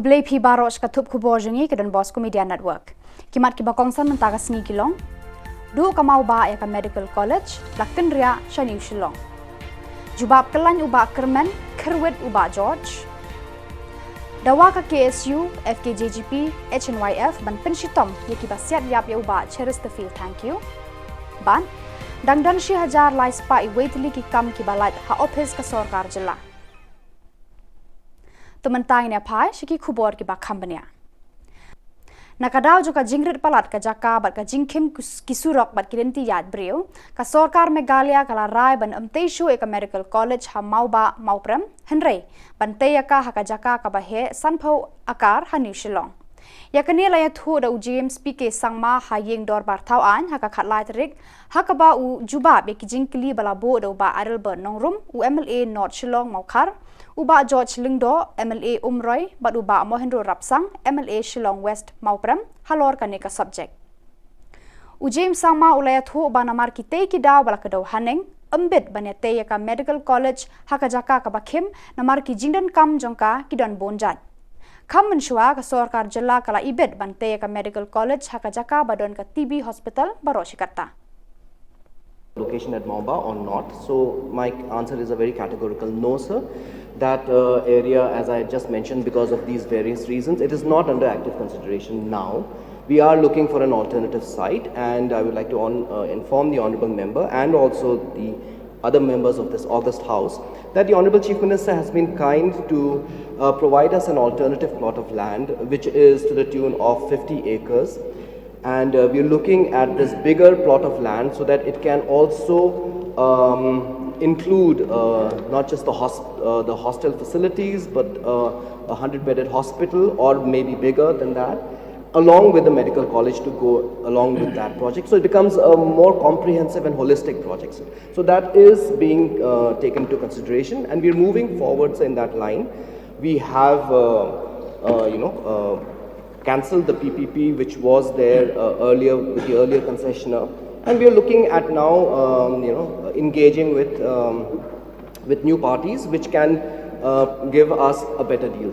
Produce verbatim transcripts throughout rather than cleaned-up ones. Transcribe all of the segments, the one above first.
Khublei phi baroh sha ka thup khubor jong ngi ka Don Bosco Media Network. Ki mat kiba kongsan mynta ka sngi ki long: Duh ka Mawbah ïa ka Medical College, la kynriah sha New Shillong. Jubab kyllain u Bah Kyrmen, khyrwit u Bah George. Dawa ka K S U, F K J G P, H N Y F ban pynshitom ïa kiba siat ïap ïa u Bah Chesterfield Thangkhiew. Bad dang don shi hajar lai spah iwei tylli ki kam kiba lait ha ophis ka sorkar jylla. To mynta ngin ïa phai sha ki khubor kiba kham bniah. Na ka daw jong ka jingrit palat ka jaka bad ka jingkhim kus-, ki surok bad ki lynti ïaid briew, ka sorkar Meghalaya ka la rai ban ym tei shuh ïa ka Medical College ha Mawbah Mawprem, hynrei ban tei ïa ka ha ka jaka kaba heh sanphew akar ha New Shillong. Ïa kane la ïathuh da u James P K Sangma ha ïing dorbar thaw aiñ ha ka khatlai tarik, ha kaba u jubab ïa ki jingkylli ba la buh da u Bah Adelbert Nongrum, u M L A North Shillong Mawkhar, u Bah George Lyngdoh, M L A Umroi, bad u Bah Mohendro Rapsang, M L A Shillong West Mawprem, halor kane ka subject. U James Sangma u la ïathuh ba namar ki tei ki daw ba la kdew haneng, ym bit ban ïa tei ïa ka Medical College ha ka jaka kaba khim, namar ki jingdonkam jong ka ki don bun jait. Kham mynshuwa ka sorkar jylla ka la ibit ban tei ïa ka Medical College ha ka jaka ba don ka T B hospital baroh shi katta. Location at Mawbah or not? So my answer is a very categorical no, sir. That uh, area, as I just mentioned, because of these various reasons, it is not under active consideration now. We are looking for an alternative site, and I would like to on, uh, inform the honorable member and also the other members of this august house that the honorable chief minister has been kind to uh, provide us an alternative plot of land, which is to the tune of fifty acres. And uh, we're looking at this bigger plot of land so that it can also um, include uh, not just the, hosp- uh, the hostel facilities, but uh, a hundred bedded hospital, or maybe bigger than that, along with the medical college to go along with that project. So it becomes a more comprehensive and holistic project. So that is being uh, taken into consideration, and we're moving forwards in that line. We have, uh, uh, you know, uh, cancelled the P P P, which was there uh, earlier with the earlier concessionaire, and we are looking at now, um, you know, engaging with um, with new parties which can uh, give us a better deal.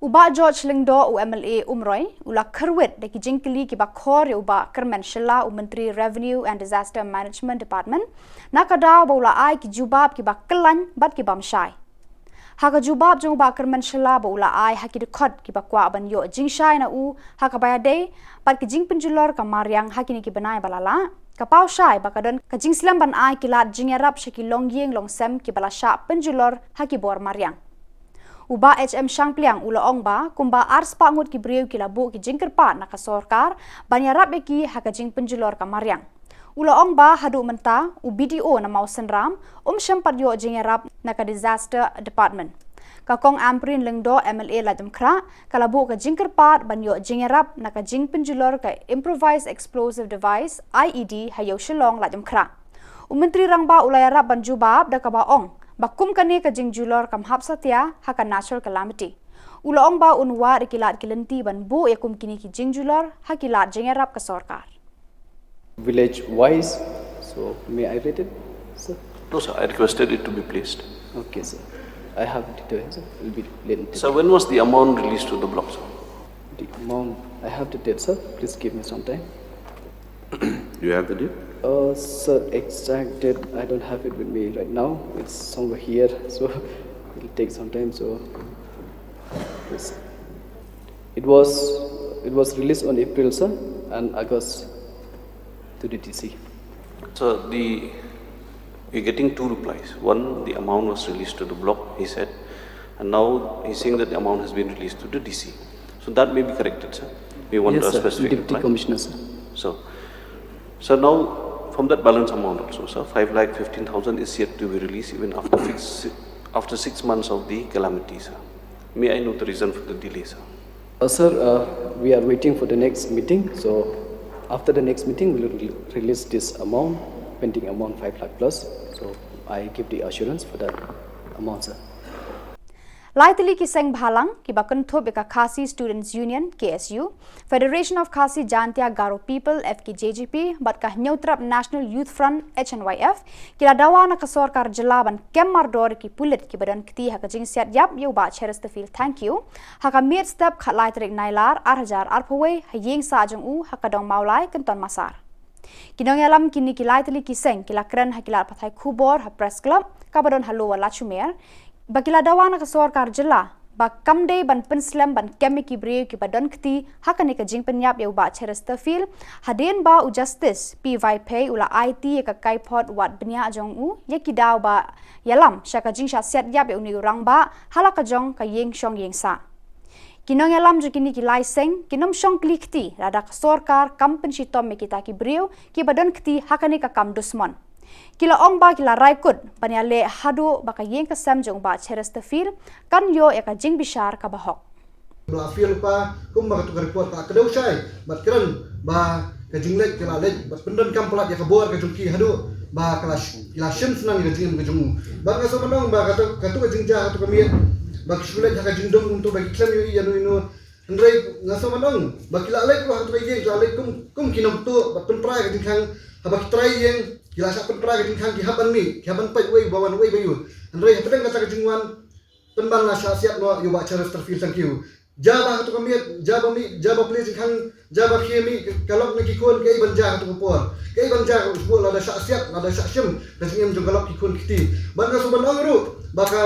U Bah George Lyngdoh, u M L A Umroi, u la khyrwit da ki jingkylli kiba khor ïa u Bah Kyrmen Shylla, u Myntri Revenue and Disaster Management Department, na ka daw ba u la ai ki jubab kiba kyllain bad ki bym shai. Ha ka jubab jong u Bah Kyrmen Shylla ba u la ai ha ki dkhot kiba kwah ban ïoh jingshai na u ha kaba ïadei bad ki jingpynjulor ka mariang ha kine ki bnai ba la lah, ka paw shai ba ka don ka jingslem ban ai ki lad jingïarap sha ki longïing longsem kiba la shah pynjulor ha ki bor mariang. U Bah H M Shangpliang u la ong ba kumba arspah ngut ki briew ki la buh ki jingkyrpad na ka sorkar ban ïarap ïa ki ha ka jingpynjulor ka mariang. U la ong ba haduh mynta u B D O na Mawsynram um shym pat ïoh jingïarap na ka Disaster Department. Ka Kong Ampareen Lyngdoh, M L A Laitumkhrah, ka la buh ka jingkyrpad ban ïoh jingïarap na ka jingpynjulor ka Improvised Explosive Device, I E D, ha Ïew Shillong, Laitumkhrah. U Myntri Rangbah u la ïarap ban jubab da kaba ong ba kum kane ka jingjulor kam hap satia ha ka natural calamity. U la ong ba un wad ïa ki lad ki lynti ban buh ïa kum kine ki jingjulor ha ki lad jingïarap ka sorkar. Village wise, so may I read it, sir? No, sir, I requested it to be placed. Okay, sir. I have it here, sir. It will be later. So when was the amount released to the block, sir? The amount, I have the date, sir. Please give me some time. You have the date? Uh, sir, exact date, I don't have it with me right now. It's somewhere here, so it'll take some time. So, yes. It was it was released on April, sir, and August to the D C. So the you're getting two replies. One, the amount was released to the block, he said, and now he's saying that the amount has been released to the D C. So that may be corrected, sir. We want Yes, a sir. specific Deputy reply. Commissioner, sir. So, so now from that balance amount also, sir, five lakh fifteen thousand is yet to be released even after six, after six months of the calamity, sir. May I know the reason for the delay, sir? Uh, sir, uh, we are waiting for the next meeting. So after the next meeting, we will re- release this amount, pending amount five lakh plus. So I give the assurance for that amount, sir. Lai tylli ki seng bhalang kiba kynthup ïa ka Khasi Students Union, K S U, Federation of Khasi Jaintia Garo People, F K J G P, bad ka Hynñiewtrep National Youth Front, H N Y F, ki la dawa na ka sorkar jylla ban kem mardor ïa ki pulit kiba don kti ha ka jingsiat ïap ïa u Bah Cheristerfield Thangkhiew ha ka miet step khatlai tarik Nailar arhajar arphew wei ha ïing sah jong u ha ka dong Mawlai, Kynton Massar. Ki nongïalam kine ki lai tylli ki seng ki la kren ha ki lad pathai khubor ha Press Club kaba don ha Lower Lachumiere, ba ki la dawa na ka sorkar jylla ba kam dei ban pynslem ban kem ïa ki briew kiba don kti ha kane ka jingpynïap ïa u Bah Cheristerfield, hadien ba u Justice P Vaiphei u la aiti ïa ka kaiphod wad bniah jong u ïa ki daw ba ïalam sha ka jingshah siat ïap ïa une u rangbah ha la ka jong ka ïing shong ïing sah. Ki nongïalam jong kine ki lai seng kim shong kli kti lada ka sorkar kam pynshitom ïa kita ki briew kiba don kti ha kane ka kam dusmon. Ki la ong ba ki la rai kut ban ïaleh haduh ba ka ïing ka sem jong u Bah Cheristerfield kan ïoh ïa ka jingbishar kaba hok. Ba la fail pa, kumba kato ka report ka kdew shai, bad kren ba ka jingleit ka la leit bad pyndonkam palat ïa ka bor ka jong ki haduh ba ka la sh-, ki la shim snang ïa ka jingim ka jong u. Bad nga sngewbha ban ong ba kato, kato ka jingjia, kato ka miet, ba ki shu leit ha ka jingdum kumto ba ki khlem ïohi ïano ïano. Hynrei nga sngewbha ban ong ba ki la leit ruh ha kato ka ïing, ki la leit kum, kum ki nongtuh bad pynpra ïa ka jingkhang. Haba ki trai ïing, ki la shah pynpra ïa ka jingkhang, ki hap ban mih, ki hap ban peit uei ba wan uei ba ïoh. Hynrei hapdeng kata ka jingwan, pynban la shah siat noh ïa u Bah Cheristerfield Thangkhiew. Jia ba ha kato ka miet, jia ba mih, jia ba plie jingkhang, jia ba khie mih ka lok na ki khun, kaei ban jia ha kato ka por? Kaei ban jia, ka shu lada shah siat, lada shah shim ka jingim jong ka lok ki khun ki kti. Bad nga sngewbha ban ong ruh ba ka,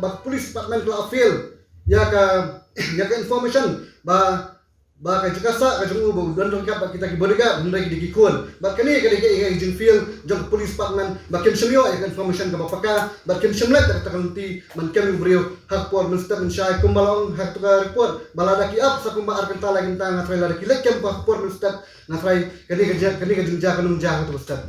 ba ka police department ka la fail ïa ka, ïa ka information ba, ba ka jaka sah ka jong u ba u don ryngkat bad kita ki bodyguard, hynrei ki dei ki khun. Bad kane ka dei ka, ka jingfail jong ka police department ba kim shym ïoh ïa ka information kaba paka, bad kim shym leit da kata ka lynti ban kem ïa u briew ha ka por mynstep mynshai, kumba la ong ha kato ka report ba lada ki ap sa kumba ar kynta lai kynta, nga tharai lada ki leit kem ha ka por mynstep, nga tharai kane ka jia, kane ka jingjia kan ym jia ha kato ka step.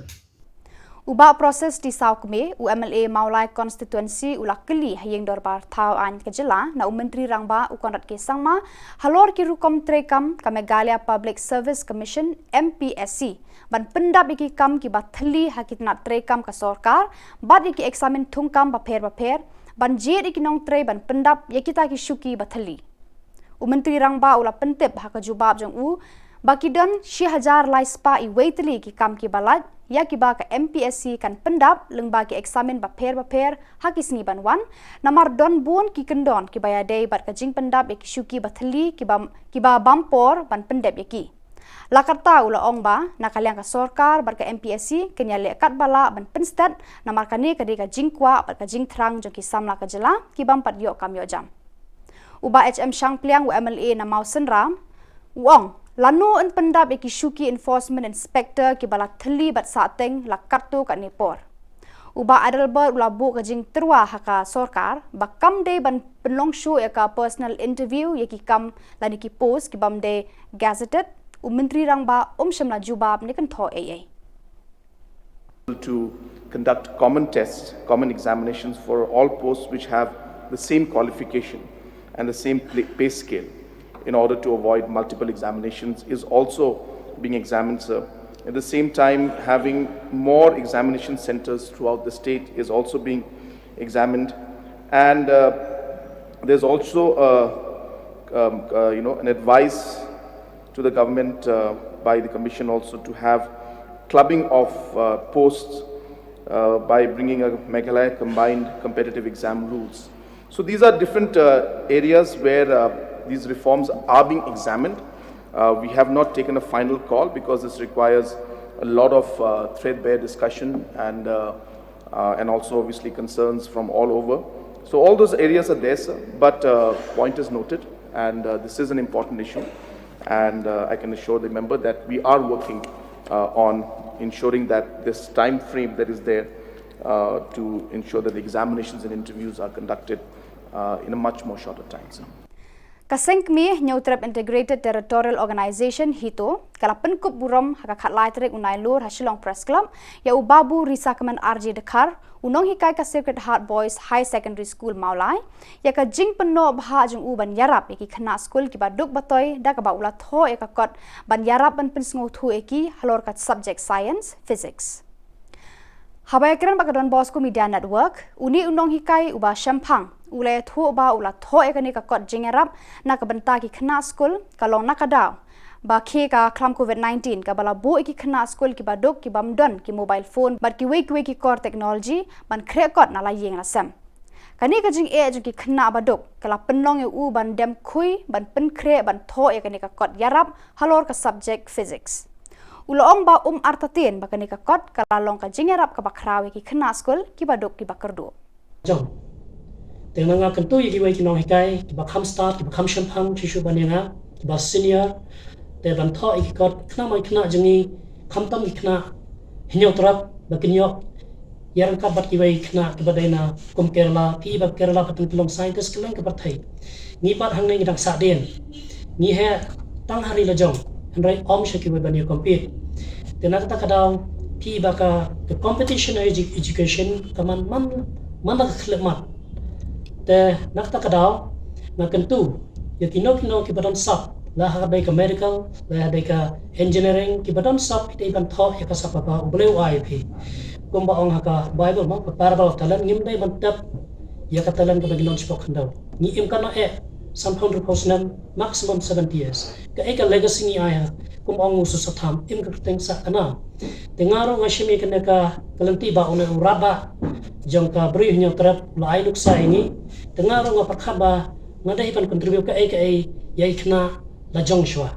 U Bah Proses D Sawkmie, u M L A Mawlai Constituency, u la kylli ha ïing dorbar thaw aiñ ka jylla na u Myntri Rangbah u Conrad K Sangma halor ki rukom treikam ka Meghalaya Public Service Commission, M P S C, ban pyndap ïa ki kam kiba thylli ha ki tnat treikam ka sorkar bad ïa ki eksamin thungkam bapher bapher, ban jied ïa ki nongtrei ban pyndap ïa kita ki shuki ba thylli. U Myntri Rangbah u la pyntip ha ka jubab jong u ba ki don shi hajar lai spah iwei tylli ki kam kiba lait ïa kiba ka M P S C kan pyndap lyngba ki eksamin bapher bapher ha ki sngi ban wan, namar don bun ki kyndon kiba ïadei bad ka jingpyndap ïa ki shuki ba thylli kiba, kiba bam por ban pyndep ïa ki. La katta u la ong ba na ka liang ka sorkar bad ka M P S C kin ïaleh katba lah ban pynstet, namar kane ka dei ka jingkwah bad ka jingthrang jong ki samla ka jylla ki bym pat ïoh kam ïoh jam. U Bah H M Shangpliang, u M L A na Mawsynram, u ong lano yn pyndap ïa ki shuki enforcement inspector kiba la thylli bad sahteng la katto katne por. U Bah Adelbert u la buh ka jingtyrwa ha ka sorkar ba kam dei ban pynlong shuh ïa ka personal interview ïa ki kam lane ki post ki bym dei gazetted. U Myntri Rangbah um shym la jubab ne kynthoh ei ei. To conduct common tests, common examinations for all posts which have the same qualification and the same pay scale in order to avoid multiple examinations is also being examined, sir. At the same time, having more examination centers throughout the state is also being examined. And uh, there's also a, um, uh, you know, an advice to the government uh, by the commission also to have clubbing of uh, posts uh, by bringing a Meghalaya combined competitive exam rules. So these are different uh, areas where uh, these reforms are being examined. Uh, we have not taken a final call because this requires a lot of uh, threadbare discussion and uh, uh, and also obviously concerns from all over. So all those areas are there, sir, but uh, point is noted, and uh, this is an important issue, and uh, I can assure the member that we are working uh, on ensuring that this time frame that is there uh, to ensure that the examinations and interviews are conducted uh, in a much more shorter time, sir. Ka seng kmie Hynñiewtrep Integrated Territorial Organization, HITO, ka la pynkup burom ha ka khatlai tarik u Nailur ha Shillong Press Club ïa u Babu Risakmen R J Dkhar, u nonghikai ka Sacred Heart Boys High Secondary School Mawlai, ïa ka jingpynnoh bha jong u ban ïarap ïa ki khynnah skul kiba duk ba toi da kaba u la thoh ïa ka kot ban ïarap ban pynsngewthuh ïa ki halor ka subject science, physics. Haba ïakren bad ka Don Bosco Media Network, une u nonghikai uba shemphang, U la ïathuh ba u la thoh ïa kane ka kot jingïarap na ka bynta ki khynnah skul ka long na ka daw ba ki ka khlam covid nineteen kaba la buh ïa ki khynnah skul kiba duk ki bym don ki mobile phone bad kiwei kiwei ki kor technology ban khreh kot na la ïing la sem. Kane ka jingeh jong ki khynnah ba duk ka la pynlong ïa u ban dem khui ban pynkhreh ban thoh ïa kane ka kot ïarap halor ka subject physics. U la ong ba um artatien ba kane ka kot ka la long ka jingïarap kaba khraw ïa ki khynnah skul kiba duk kiba kyrduh. Jong. Te nga kyntu ïa kiwei ki nonghikai kiba kham stad kiba kham shemphang shisha ban ïa nga kiba senior. Te ban thoh ïa ki kot khynnah mai khynnah jong ngi khamtam ki khynnah Hynñiewtrep ba kin ïoh ïa ryngkat bad kiwei khynnah kiba dei na kum Kerala, phi ba Kerala ba tang ki long scientist kylleng ka pyrthei. Ngi pat hangne ngi dang sah dien. Ngi heh tang ha ri la jong. Hynrei ym sha kiwei ban ïa compete. Te na kata ka daw phi ba ka, ka competition edu-, education ka man man man la ka khyllipmat. Te na kata ka daw nga kyntu ïa kino kino kiba don sap la ha ka dei ka medical la ha ka dei ka engineering kiba don sap ki dei ban thoh ïa ka sap ba U Blei u ai ïa phi. Kumba ong ha ka Bible mo ka parable of talent ngim dei ban tep ïa ka talent kaba ngi don shapoh khyndew. Ngi im katno eh sanphew hynriewphew snem maximum seventy years. Kaei ka legacy ngi ai ha kum ong u Susatham im ka kyrteng sah ka nam. Te nga ruh nga shim ïa kane ka, ka lynti ba une u Radbah jong ka Bri Hynñiewtrep la ai nuksa ïa ngi. Te nga ruh nga pyrkhat ba nga dei ban contribute kaei kaei ïa i khynnah la jong shuwa.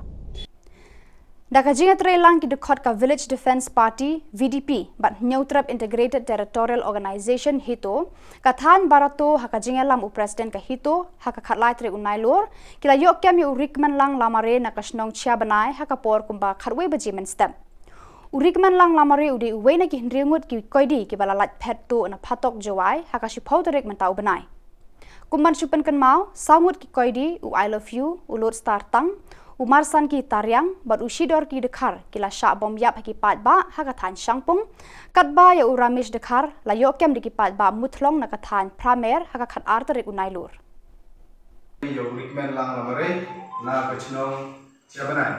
Da ka jingïatreilang ki dkhot ka Village Defence Party, V D P, bad Hynñiewtrep Integrated Territorial Organization, HITO, ka thaiñ Barato ha ka jingïalam u President ka HITO ha ka khatlai tarik u Nailur, ki la ïoh kem ïa u Rikmenlang Lamare na ka shnong Chiabnai ha ka por kumba khatwei baje mynstep. U Rikmenlang Lamare u dei uwei na ki hynriew ngut ki koidi kiba la lait phet tuh na phatok Jowai ha ka shiphew tarik mynta u bnai. Kum ban shu pynkynmaw, saw ngut ki koidi, u I Love You, u Lord Star Tang, u Marsanki Tariang bad u Shidorki Dkhar ki la shah bom ïap ha ki paidbah ha ka thaiñ Shangpung, katba ïa u Ramesh Dkhar la ïoh kem da ki paidbah Muthlong na ka thaiñ Pramer ha ka khatar tarik u Nailur. Ïa u Rikmenlang Lamare na ka shnong Chiabnai.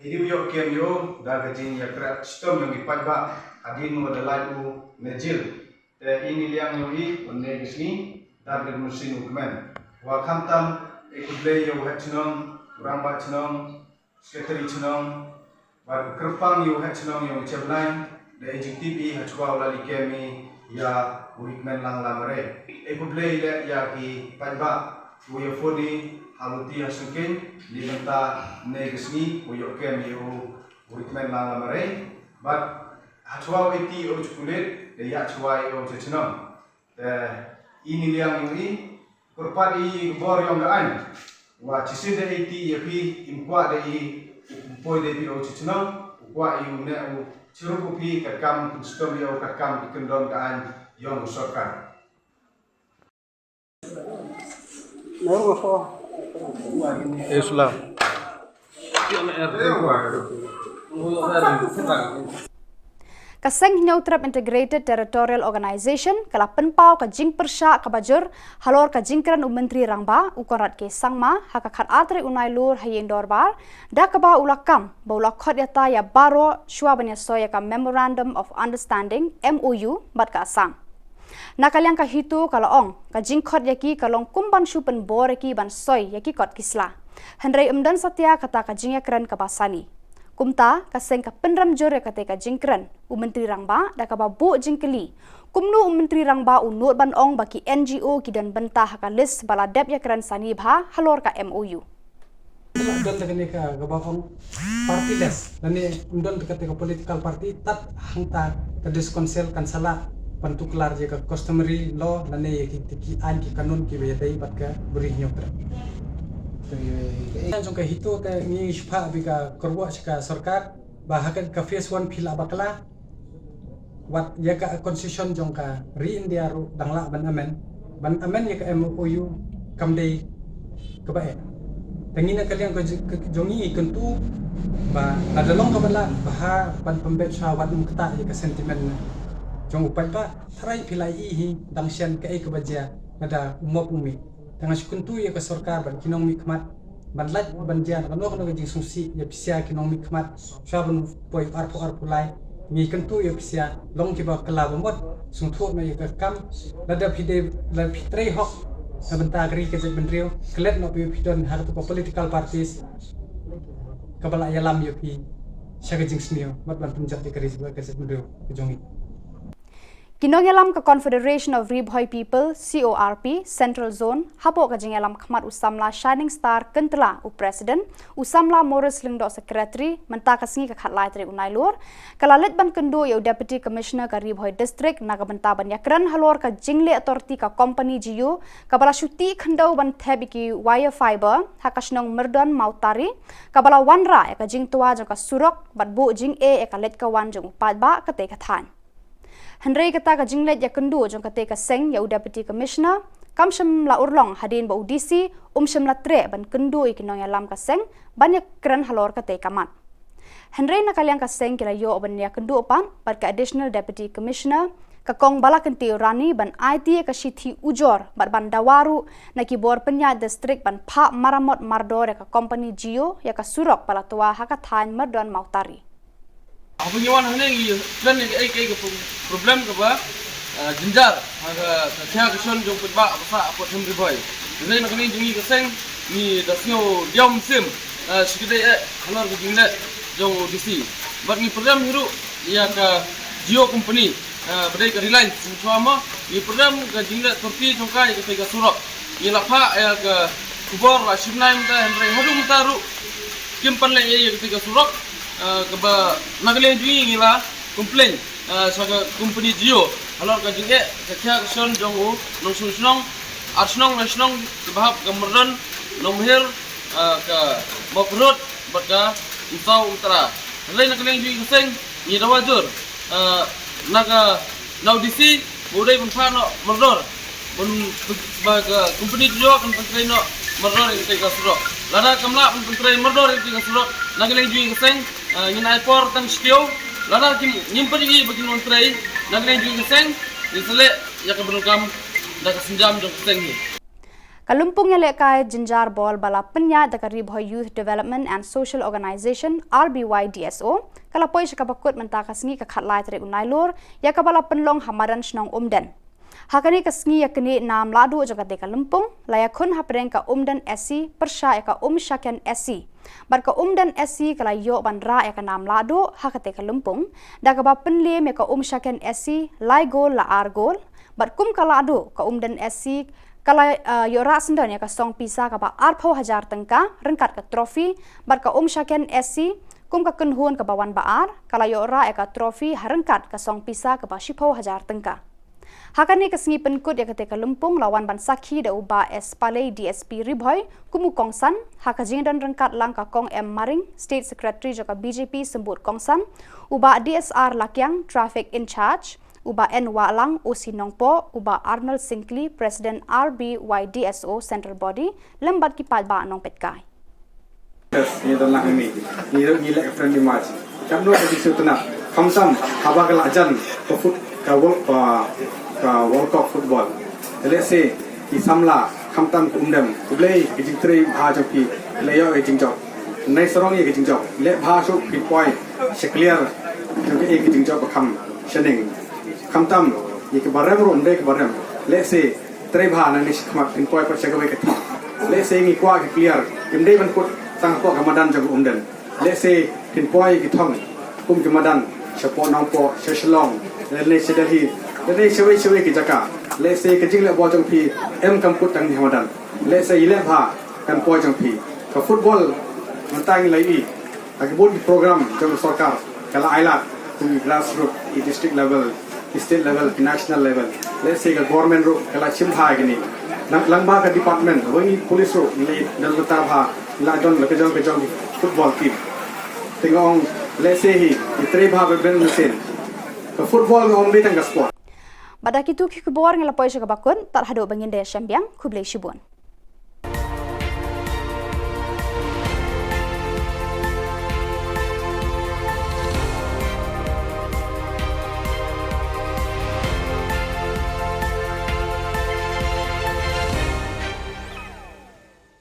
Ïa u ïoh kem ïa u da ka jingïakren shitom jong ki paidbah hadien ba la lait u na jil. Te i ngi liang ïa u i u ne ka sngi da ka mynsiem u kmen. Wa khamtam e khublei ïa u head shnong, u rangbah shnong, secretary shnong, bad u kyrpang ïa u head shnong ïa u Chiabnai, da i jingtip i ha chwa u la leit kem i ïa u Rikmenlang Lamare. E khublei leh ïa ki paidbah u ïa phone i ha luti ha sengkeng, ni mynta ne ka sngi u ïoh kem ïa u Rikmenlang Lamare. Bad ha chwa u iti u chkulit da ïa chwa ïa u cha shnong. Te i ngi liang ïa u i kyrpad i bor ïong ka aiñ. Wa chisien da iti ïa phi im kwah da i u poi da phi u cha shnong u kwah i u ne u chirup u phi katkam ki stom ïa u katkam ki kyndon ka aiñ ïong u sorkar. Islam. Ka seng Hynñiewtrep Integrated Territorial Organization ka la pynpaw ka jingpyrshah kaba jur halor ka jingkren u Myntri Rangbah u Conrad K Sangma ha ka khatar tarik u Nailur ha ïing dorbar, da kaba u la kam ba u la khot ïa ta ïa baroh shuwa ban ïa soi ïa ka Memorandum of Understanding, M O U, bad ka Assam. Na ka liang ka HITO ka la ong ka jingkhot ïa ki ka long kum ban shu pynbor ïa ki ban soi ïa ki kot ki sla. Hynrei ym don satia kata ka jingïakren kaba sani. Kumta ka seng ka pynrem jur ïa kata ka jingkren u Myntri Rangbah da kaba buh jingkylli kumno u Myntri Rangbah u nud ban ong ba ki N G O ki don bynta ha ka list ba la dep ïakren sani bha halor ka M O U. Don te kane ka, kaba ong party list lane ym don te kata ka political party tad hangta ka District Council kan sa lah ban tuklar ïa ka customary law lane ïa ki, ki aiñ ki kanun kiba ïadei bad ka Bri Hynñiewtrep. Te jong ka HITO te ngi shu phah bad ka kyrwoh sha ka sorkar ba ha ka phase one phi lah bakla. Wat ïa ka constitution jong ka ri India ruh dang lah ban amend, ban amend ïa ka M O U kam dei kaba eh. Te ngi na ka liang ka j-, ka jong ngi kyntu ba lada long kaba lah bha ban pynbeit sha wat ym ktah ïa ka sentiment jong u paidbah. Tharai phi la ïohi dang shen kaei kaba jia lada u mop u mih. Te nga shu kyntu ïa ka sorkar bad ki nongmihkhmat ban lait ban jia na kano kano ka jingsngewsih ïa phi sha ki nongmihkhmat sha ban poi arphew arphew lai. Ngi kyntu ïa phi sha long kiba kylla ba mut sngewthuh noh ïa ka kam. Lada phi dei, lada phi trei hok Na bynta ka ri ka jaitbynriew, klet noh phi, phi don ha katu ka political parties kaba la ïalam ïa phi sha ka jingsniew, bad ban pynjot ïa ka ri bad ka jaitbynriew ka jong ngi. Ki nongïalam ka Confederation of Ri Bhoi People, C O R P, Central Zone, hapoh ka jingïalam khmat u samla Shining Star Kyntla, u President, u samla Morris Lyngdoh, Secretary, mynta ka sngi ka khatlai tarik u Nailur, ka la leit ban kynduh ïa u Deputy Commissioner ka Ri Bhoi District na ka bynta ban ïakren halor ka jingleh torti ka company Jio, kaba la shu tih khyndew ban thep ïa ki wire fiber ha ka shnong Myrdon Mawtari, kaba la wanrah ïa ka jingtwa jong ka surok bad buh jingeh ïa ka leit ka wan jong u paidbah katei ka thaiñ. Hynrei kata ka jingleit ïakynduh jong katei ka seng ïa u Deputy Commissioner kam shym la urlong hadien ba u D C um shym la treh ban kynduh ïa ki nongïalam ka seng ban ïakren halor katei ka mat. Hynrei na ka liang ka seng ki la ïoh ban ïakynduh pat bad ka Additional Deputy Commissioner, ka Kong Balakyntiew Rani, ban aiti ïa ka shithi ujor bad ban dawa ruh na ki bor pynïaid district ban phah maramot mardor ïa ka company Jio ïa ka surok ba la twa ha ka thaiñ Myrdon Mawtari. Haba ngi wan hangne ngi kren ïa kaei kaei ka pro-, problem kaba, ah, jynjar ha ka, ka khia ka shon jong paidbah ba sah hapoh Ri Bhoi. Hynrei na ka liang jong ngi ka seng ngi da sngew diaw mynsiem, ah, shikatdei eh halor ka jingleh jong u D C. Bad ngi pyrshang hi ruh ïa ka Jio company, ah, ba dei ka Reliance, ngi shu ma ngi pyrshang ka jingleh torti jong ka ïa katei ka surok. Ngi la phah ïa ka khubor la shim nai mynta, hynrei haduh mynta ruh kim pan leh ïa katei ka surok, ah, kaba na ka liang jong ngi ngi la complain, ah, sha ka company Jio halor ka jingeh ka khia ka shon jong u nongshong shnong, ar shnong lai shnong kiba hap ka Myrdon, Nongmahir, ah, ka Mawkyrwat bad ka Umsaw Umtara. Hynrei na ka liang jong ngi ka seng ngi dawa jur, ah, na ka, na u D C ba u dei ban phah noh mardor, ban, ba ka company Jio kan pyntrei noh mardor ïa katei ka surok. Lada kam lah ban pyntrei mardor ïa katei ka surok, na ka liang jong ngi ka seng, ah, ngin ai por tang shi taïew. Lada kim, ngim pat ïohi ba kin wan trei, na ka liang jong ngi ka seng ngin sa leh ïa kaba donkam da ka sienjam jong ka seng hi. Ka lympung ïalehkai jynjar ball ba la pynïaid da ka Ri Bhoi Youth Development and Social Organisation, R B Y D S O, ka la poi sha kaba kut mynta ka sngi ka khatlai tarik u Nailur, ïa kaba la pynlong ha madan shnong Umden. Ha kane ka sngi ïaknieh nam lahduh jong katei ka lympung la ïakhun hapdeng ka Umden S C pyrshah ïa ka Umshaken S C. Bad ka Umden S C ka la ïoh ban rah ïa ka nam lahduh ha katei ka lympung da kaba pynliem ïa ka Umshaken S C lai gol la ar gol. Bad kum ka lahduh, ka Umden S C ka la, eh, ïoh rah syndon ïa ka song pisa kaba arphew hajar tyngka ryngkat ka trophy, bad ka Umshaken S C kum ka kynhun kaba wan ba ar ka la ïoh rah ïa ka trophy ha ryngkat ka song pisa kaba shiphew hajar tyngka. Ha kane ka sngi pynkut ïa katei ka lympung la wan ban sakhi da u Bah S Palei, D S P Ri Bhoi, kum u kongsan, ha ka jingdon ryngkat lang ka Kong M Maring, State Secretary jong ka B J P Symbud Kongsan, u Bah D S R Lakiang, Traffic in Charge, u Bah N Wahlang, O C Nongpoh, u Bah Arnold Syngkli, President R B Y D S O Central Body, lem bad ki paidbah nongpeitkai. Yes, ngi don lang ngi. Ngi, ngi leh friendly match. Kam no ka jingsngewtynnat. Khamtam haba ka la jan ka foot, ka World, ka, ka World Cup football. Lehse ki samla khamtam ka Umden. Khublei ka jingtrei bha jong phi. Leh ïa ka jingjop. Nai sarong ïa ka jingjop. Leh bha shuh phin poi sha clear jong ka, ïa ka jingjop ba kham shaneng. Khamtam ïa ka barem ruh ym dei ka barem. Lehse trei bha nangne shakhmat phin poi pat sha kawei ka thong. Lehse ngi kwah ki player kim dei ban kut tang hapoh ka madan jong ka Umden. Lehse phin poi ki thong kum ki madan shapoh Nongpoh, sha Shillong, lane sha Delhi, lane shawei shawei ki jaka. Lehse ka jingleh bol jong phi em kam kut tang ne ha madan. Lehse i leh bha kan poi jong phi. Ka football mynta ngi la ïohi ha ki bun ki program jong ka sorkar ka la ailad, kum i grassroot, i district level, i state level, i national level. Lehse ka government ruh ka la shim bha ïa kine. Nang lang ba ka department, wei police ruh ngi la don bynta bha, ngi la don la ka jong ka jong football team. Te nga ong lehse hi i trei bha ba bun mynsiem. Ka football nga ong dei tang ka sport. Bad da kitu ki khubor ngi la poi sha kaba kut, tad haduh ba ngin da ïashem biang, khublei shibun.